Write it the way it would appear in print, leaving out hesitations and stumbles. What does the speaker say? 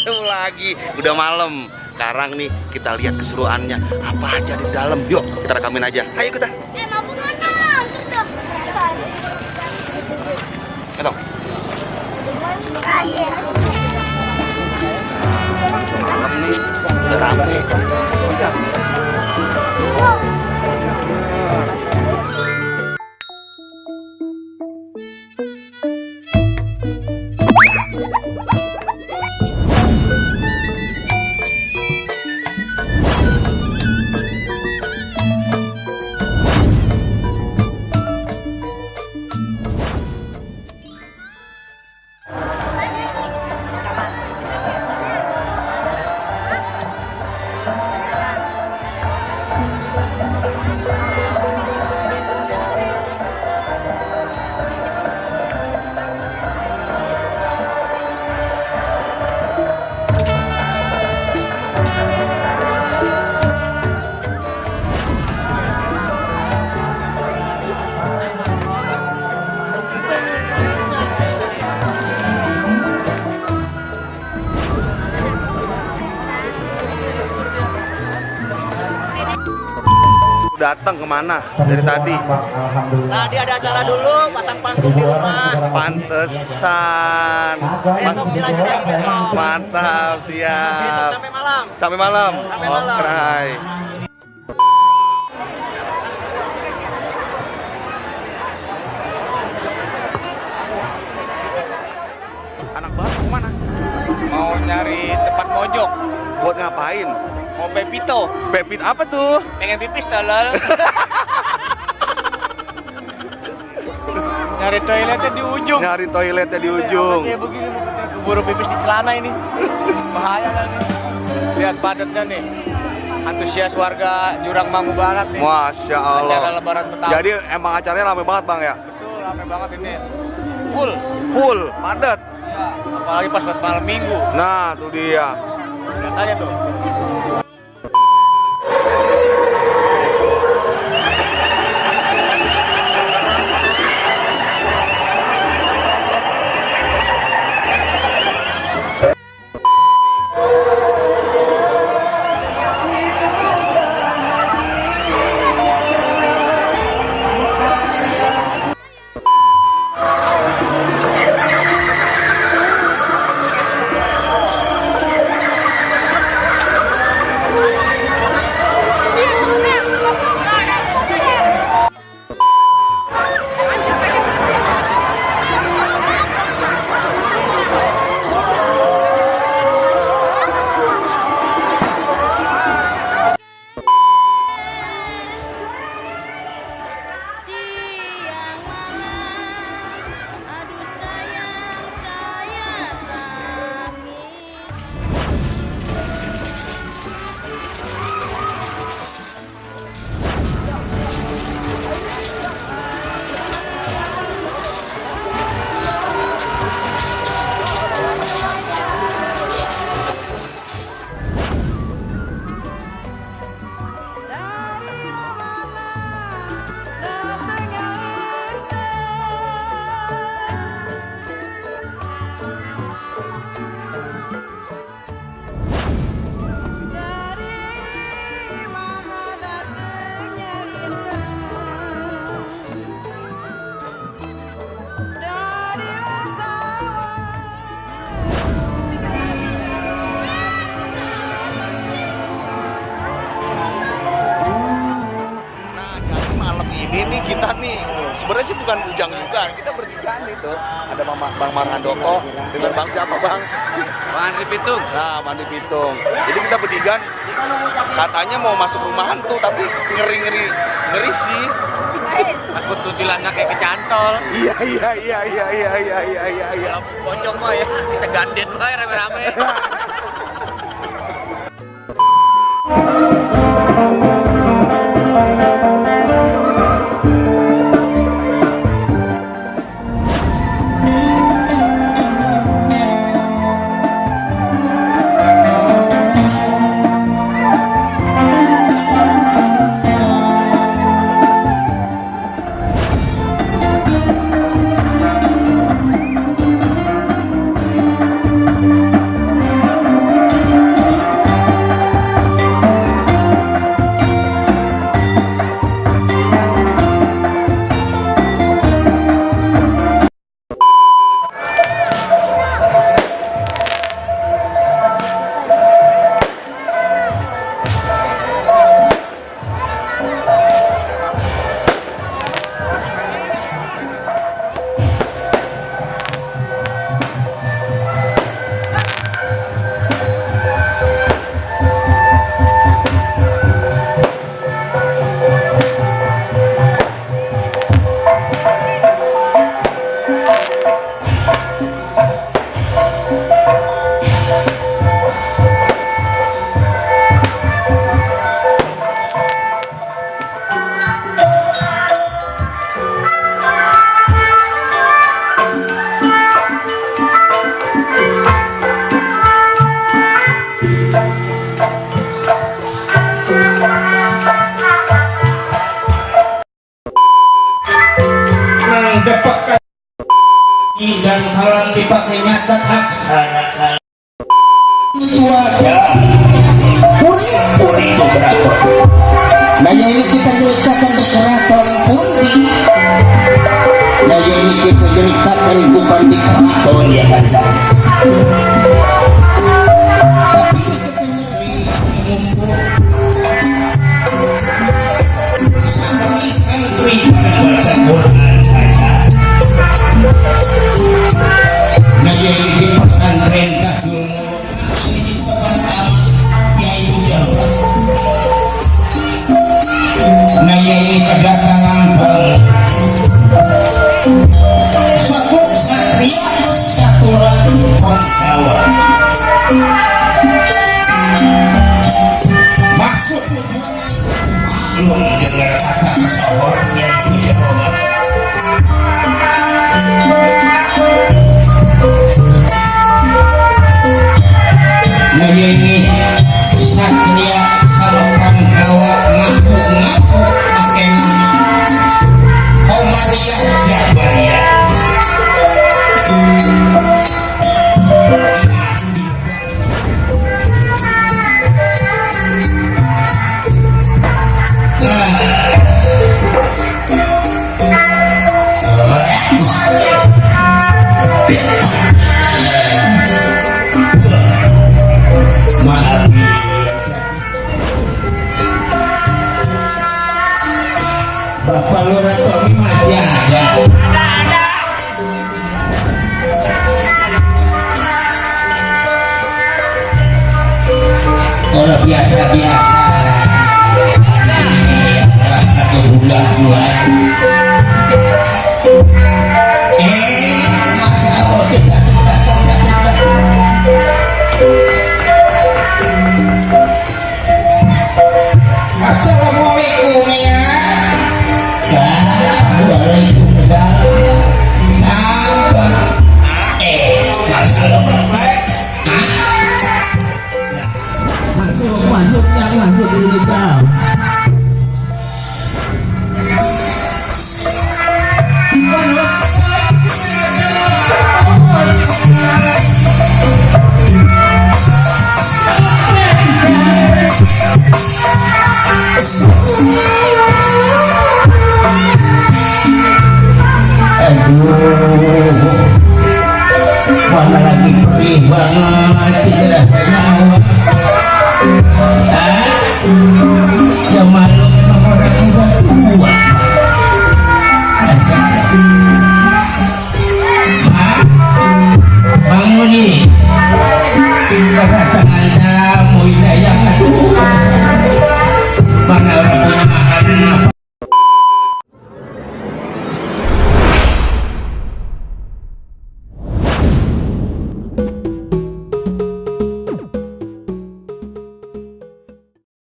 Tuh lagi, udah malam. Sekarang nih kita lihat keseruannya. Apa aja di dalam? Yuk, kita rekamin aja. Ayo kita. Mabuk mana? Ayo. Malam nih, udah rame. Datang kemana dari tadi? Tadi ada acara dulu, pasang panggung di rumah. Pantesan. Besok dilanjut lagi besok. Mantap, Besok siap. sampai malam. Sampai malam. Sampai malam. Okray. Anak baru kemana? Mau nyari tempat mojok, Buat ngapain? mau pepito, Pepit apa tuh? pengen pipis tolol. Nyari toiletnya di ujung. Nyari toiletnya di ujung. Kayak begini nih, keburu pipis di celana ini. Bahaya kan nih. Lihat padatnya nih. Antusias warga Jurang Mangu Barat nih. Masya Acara Allah. Lebaran Betawi. Jadi emang acaranya rame banget bang ya? Betul, rame banget ini. Full. Full, padat. Ya, apalagi pas buat malam minggu. Nah, tuh dia. Lihat aja tuh. Ini kita nih sebenarnya sih bukan bujang juga, kita bertiga nih tuh. Ada Bang Marhandoko dengan Bang siapa Bang? Bang Andri Pitung. Nah, Mandi Pitung. Jadi kita bertiga katanya mau masuk rumah hantu tapi ngeri sih. Takut kuntilanak kayak kecantol. Iya. Kalau pocong mah ya kita ganden bae rame-rame. Kang Depak dan halang dipakai nyata aksara wajah puri itu keraton. Nanya ini kita ceritakan di keraton pundi. Nanya ini kita ceritakan bukan di keraton ya baca. Tapi ini kita ngumpul santri pada baca Quran baca. Nanya ini di pesantren Kajul ini sebatang Kiai Mujarab. Naya ini kedatangan bang satu satria satu lagi penggawa. Maksud tujuannya belum dengar kata kesohornya Mujarab. Naya ini satria sama penggawa ngaku-ngaku pakai nama Komariah Jabariyah. Maaf Bapak Lurah Tommy masih ada. Kalau biasa-biasa rasa kebulan-bulan masa apa kita Assalamualaikum ya. Waalaikumsalam. Sabar. Masalah masuk yang masuk ini kau. Aduh, mana lagi perih banget rasanya.